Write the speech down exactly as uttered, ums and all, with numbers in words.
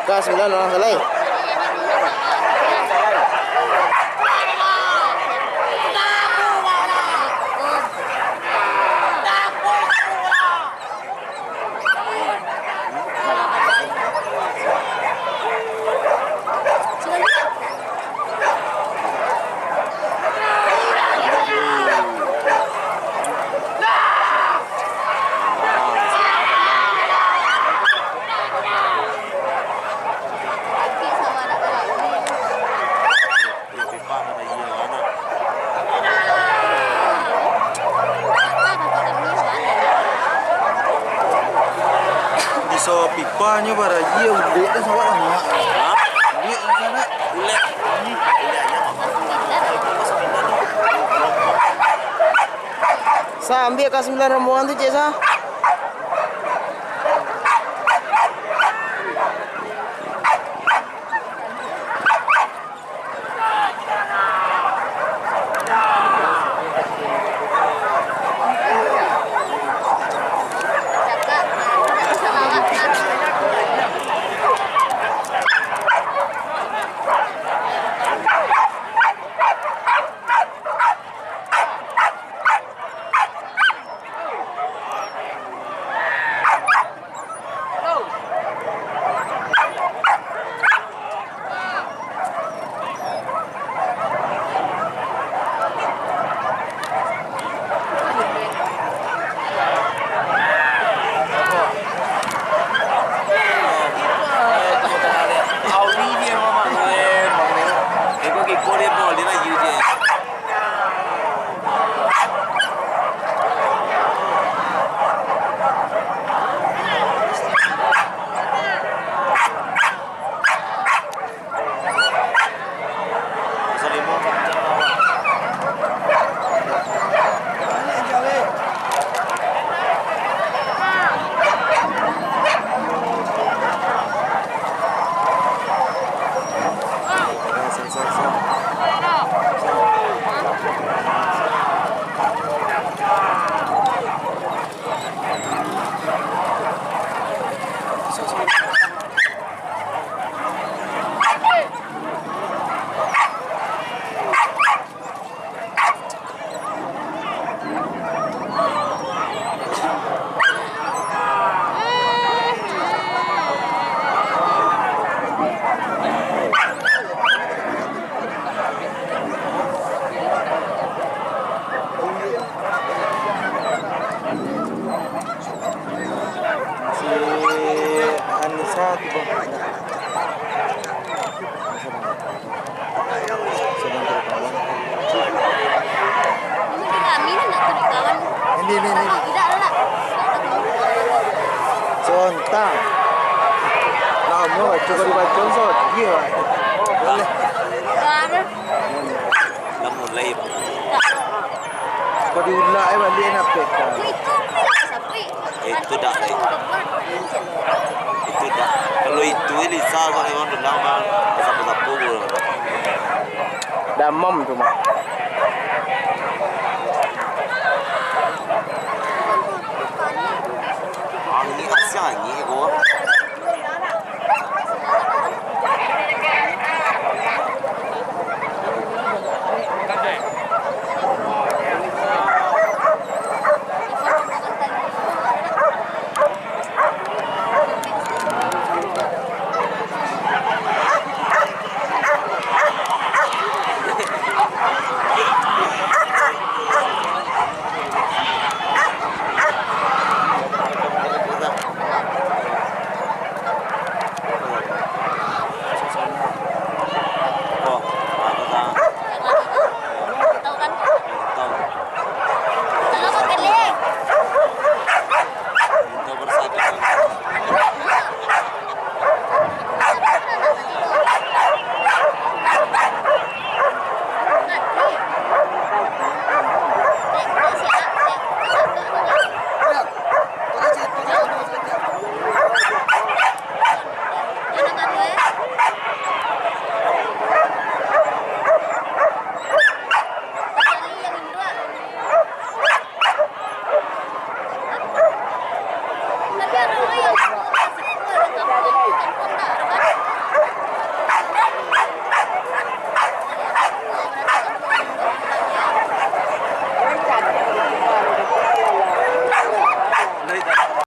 Ka sambilan urang salai. Di sawah pipanyo barayie, ulek tu sawah lamo. Ulek tu sanak. Ulek. Sa, ambiak ka sambilan rombongan tu, Cek, sa. Si Anissa tibo. Ini kami ni nak tunjuk kawan. Ini, ini, ini. Tidak, tidak. Sontak. Lamo baco, kok dibaco, sontak. Iyo. Boleh. Baru. Lah mulai, Bang. Kok diulak, eh, baliak, eh, napek, kan? Itu, itu, itu. Itu dak, dak. Itu dak. Kalau itu, eh, Lisa, kalau memang dendam, Bang. Sapu-sapu, Bang. Damam tu, Bang. Angin, asyik angin, Bang.